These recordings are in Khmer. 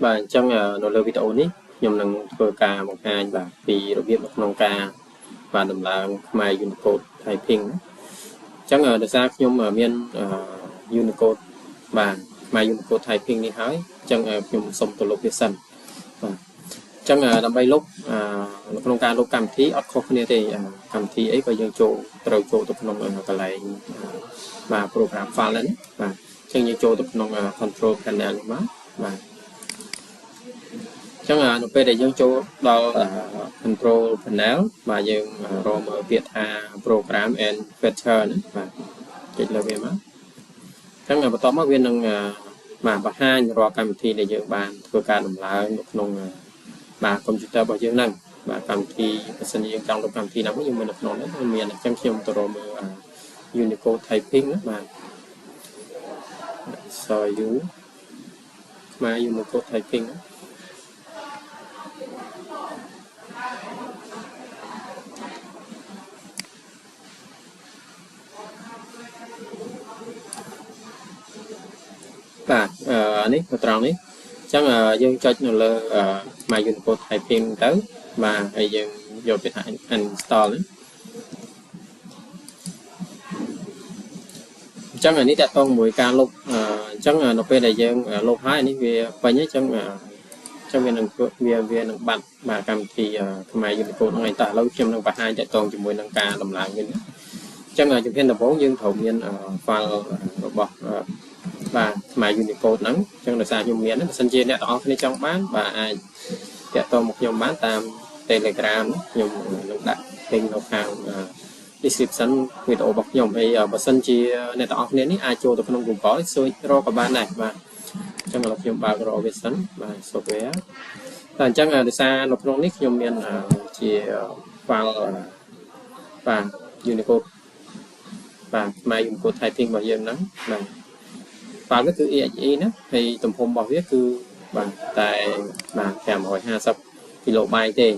បាទអញ្ចឹងនៅលើវីដេអូនេះខ្ញុំនឹងធ្វើការបង្ហាញបាទពីរបៀបនៅក្នុងការបាទដំឡើងខ្មែរ Unicode Typing អញ្ចឹងដោយសារខ្ញុំមាន Unicode បាទខ្មែរ Unicode Typing នេះហើយអញ្ចឹងខ្ញុំសូមទៅលុបវាសិនបាទអញ្ចឹងដើម្បីលុបនៅក្នុងការលុបកម្មវិធីអត់ខុសគ្នាទេកម្មវិធីអីក៏យើងចូលត្រូវចូលទៅក្នុងកន្លែងបាទ program file ហ្នឹងបាទអញ្ចឹងយើងចូលទៅក្នុង control panel នេះមកបាទអញ្ចឹងនៅពេលដែលយើងចូលដល់ control panel បាទយើងរកមើលពាក្យថា program and feature ណាបាទចុចលើវាមកអញ្ចឹងបន្ទាប់មកវានឹងបាទបង្ហាញរាល់កម្មវិធីដែលយើងបានធ្វើការដំឡើងនៅក្នុងបាទកុំព្យូទ័ររបស់យើងហ្នឹងបាទកម្មវិធីបើសិនជាយើងចង់លុបកម្មវិធីណាមួយយើងមាននៅក្នុងហ្នឹងមានអញ្ចឹងខ្ញុំទៅរកមើល Unicode Typing ណាបាទស U ខ្មែរ Unicode Typing បាទនេះនៅត្រង់នេះអញ្ចឹងយើងចុចនៅលើ My Unicode Typing ទៅបាទហើយយើងយកពាក្យថា uninstall ណាអញ្ចឹងអានេះតកតងមួយការលុបអញ្ចឹងនៅពេលដែលយើងលុបហើយនេះវាពេញអញ្ចឹងអញ្ចឹងវានឹងវានឹងបាត់បាទកម្មវិធីខ្មែរ Unicode ហ្នឹងឯងតោះឥឡូវខ្ញុំនឹងបង្ហាញតកតងជាមួយនឹងការដំឡើងវិញអញ្ចឹងជំហានដំបូងយើងត្រូវមាន file របស់បាទខ្មែរ Unicode ហ្នឹងអញ្ចឹងដោយសារខ្ញុំមានបើសិនជាអ្នកទាំងអស់គ្នាចង់បានបាទអាចតាក់ទងមកខ្ញុំបានតាម Telegram ខ្ញុំនឹងដាក់ link នៅខាង description វីដេអូរបស់ខ្ញុំហើយបើសិនជាអ្នកទាំងអស់គ្នានេះអាចចូលទៅក្នុង Google search រកក៏បានដែរបាទអញ្ចឹងឥឡូវខ្ញុំបើករកវាសិនបាទ software តែអញ្ចឹងដោយសារនៅក្នុងនេះខ្ញុំមានជា file បាទ Unicode បាទខ្មែរ Unicode Typing របស់យើងហ្នឹងបាទ file វាគឺ EXE ណាហើយទំហំរបស់វាគឺបាទតែបាទ550 KB ទេ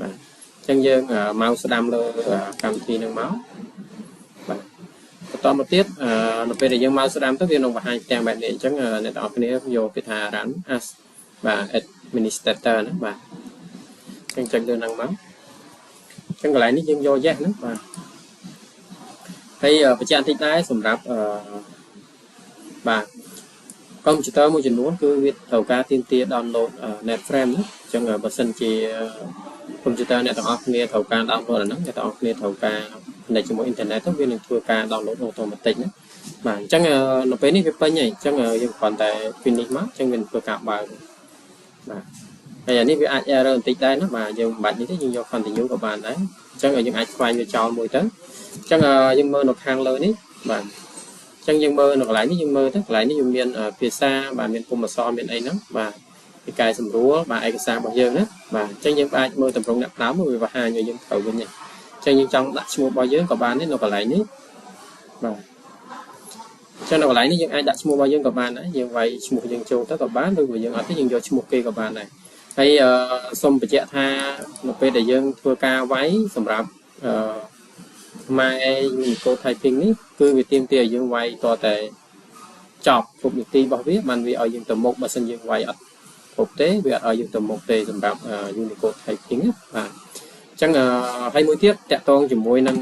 បាទអញ្ចឹងយើងមកស្ដាំលើកម្មវិធីនឹងមកបាទបន្តមកទៀតនៅពេលដែលយើងមកស្ដាំទៅវានឹងបង្ហាញផ្ទាំងបែបនេះអញ្ចឹងអ្នកទាំងអស់គ្នាយកពាក្យថា run as បាទ administrator ណាបាទអញ្ចឹងចុចលើហ្នឹងមកអញ្ចឹងកន្លែងនេះយើងយក yes ណាបាទហើយបញ្ជាក់បន្តិចដែរសម្រាប់បាទកុំព្យូទ័រមួយចំនួនគឺវាត្រូវការទាមទារ download NetFrame ណាអញ្ចឹងបើសិនជាកុំព្យូទ័រអ្នកទាំងអស់គ្នាត្រូវការ download អាហ្នឹងអ្នកទាំងអស់គ្នាត្រូវការ connect ជាមួយអ៊ីនធឺណិតទៅវានឹងធ្វើការ download automatic ណាបាទអញ្ចឹងនៅពេលនេះវាពេញហើយអញ្ចឹងយើងគ្រាន់តែ finish មកអញ្ចឹងវានឹងធ្វើការបើកបាទហើយអានេះវាអាច error បន្តិចដែរណាបាទយើងមិនបាច់នេះទេយើងយក continue ក៏បានដែរអញ្ចឹងយើងអាចខ្វែងវាចោលមួយទៅអញ្ចឹងយើងមើលនៅខាងលើនេះបាទអញ្ចឹងយើងមើលនៅកន្លែងនេះយើងមើលទៅកន្លែងនេះយើងមានភាសាបាទមានពុម្ពអក្សរមានអីហ្នឹងបាទពីកែសម្រួលបាទឯកសាររបស់យើងណាបាទអញ្ចឹងយើងអាចមើលតម្រងអ្នកប្រើមកវាបង្ហាញឲ្យយើងត្រូវវិញអញ្ចឹងយើងចង់ដាក់ឈ្មោះរបស់យើងក៏បានដែរនៅកន្លែងនេះបាទអញ្ចឹងនៅកន្លែងនេះយើងអាចដាក់ឈ្មោះរបស់យើងក៏បានដែរយើងវាយឈ្មោះយើងចូលទៅក៏បានឬក៏យើងអត់ទេយើងយកឈ្មោះគេក៏បានដែរហើយសូមបញ្ជាក់ថានៅពេលដែលយើងធ្វើការវាយសម្រាប់អឺខ្មែរ Unicode Typing នេះគឺវាទាមទារឲ្យយើងវាយតតែចប់គ្រប់នីតិរបស់វាបានវាឲ្យយើងទៅមុខបើសិនយើងវាយអត់គ្រប់ទេវាអត់ឲ្យយើងទៅមុខទេសម្រាប់ Unicode Typing ណាបាទអញ្ចឹងហើយមួយទៀតតកតងជាមួយនឹង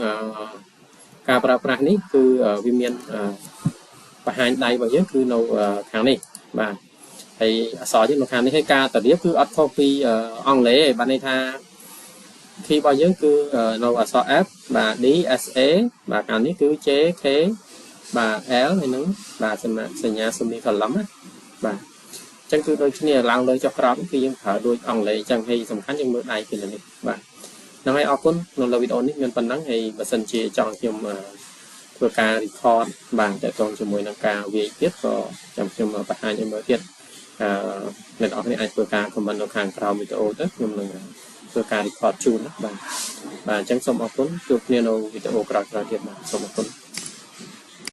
ការប្រើប្រាស់នេះគឺវាមានបង្ហាញដៃរបស់យើងគឺនៅខាងនេះបាទហើយអក្សរយើងនៅខាងនេះហើយការតរៀបគឺអត់ខុសពីអង់គ្លេសទេបាទន័យថា key របស់យើងគឺនៅអក្សរ F បាទ D S A បាទខាងនេះគឺ J K បាទ L ហើយនឹងបាទសញ្ញា semicolon ណាបាទអញ្ចឹងគឺដូចគ្នាឡើងលើចុះក្រោមគឺយើងប្រើដូចអង់គ្លេសអញ្ចឹងហើយសំខាន់យើងមើលដៃពីនេះបាទហ្នឹងហើយអរគុណនៅលើវីដេអូនេះមានប៉ុណ្ណឹងហើយបើសិនជាចង់ខ្ញុំធ្វើការ record បាទតកតងជាមួយនឹងការវាយទៀតក៏ចាំខ្ញុំបង្ហាញឲ្យមើលទៀតអឺអ្នកនរគ្នាអាចធ្វើការ comment នៅខាងក្រោមវីដេអូទៅខ្ញុំនឹងធ្វើការ record ជូនណាបាទបាទអញ្ចឹងសូមអរគុណជួបគ្នានៅវីដេអូក្រោយៗទៀតបាទសូមអរគុណ។